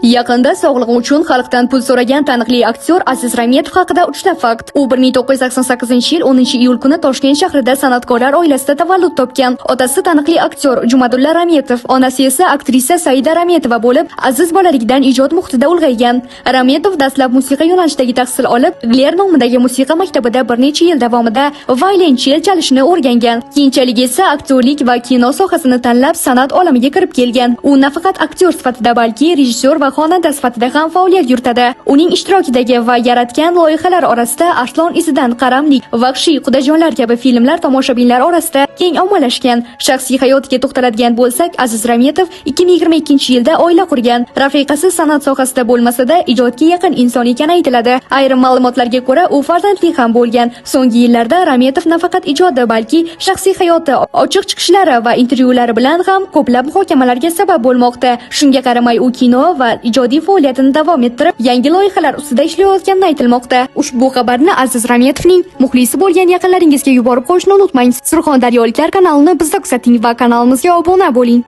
Yaqinda sog'lig'i uchun xalqdan pul so'ragan taniqli aktyor Aziz Rametov haqida uchta fakt. U 1988-yil 10-iyul kuni Toshkent shahrida san'atkorlar oilasida tavallud topgan. Otasi taniqli aktyor Jumadulla Rametov, onasi esa aktrisa Saida Rametova bo'lib, Aziz bolaligidan ijod muhitida ulg'aygan. Rametov dastlab musiqa yo'nalishidagi tahsil olib, Gler nomidagi musiqa maktabida bir necha yil davomida violonchel chalishni o'rgangan. Keyinchalik esa aktyorlik va kino sohasini tanlab, san'at olamiga kirib kelgan. U nafaqat aktyor sifatida, balki rejissyor va xonanda sifatida ham faoliyat yuritadi. Uning ishtirokidagi va yaratgan loyihalari orasida Arslon izidan, Qaramlik, Vahshiy, Qudajonlar kabi filmlar tomoshabinlar orasida keng ommalashgan. Shaxsiy hayotiga to'xtaladigan bo'lsak, Aziz Rametov 2022-yilda oila qurgan. Rafiqasi san'at sohasida bo'lmasa-da, ijodga yaqin inson ekani aytiladi. Ayrim ma'lumotlarga ko'ra, u farzandli ham bo'lgan. So'nggi yillarda Rametov nafaqat ijodi, balki shaxsiy hayoti, ochiq chiqishlari va intervyulari bilan ham ko'plab muhokamalarga sabab bo'lmoqda. Shunga qaramay, u kino va ijodiy faoliyatini davom ettirib, yangi loyihalar ustida ishlayotgani aytilmoqda. Ushbu xabarni Aziz Rametovning muxlisi bo'lgan yaqinlaringizga yuborib qo'yishni unutmang. Surxondaryoliklar kanalini bizda kuzating va kanalimizga obuna bo'ling.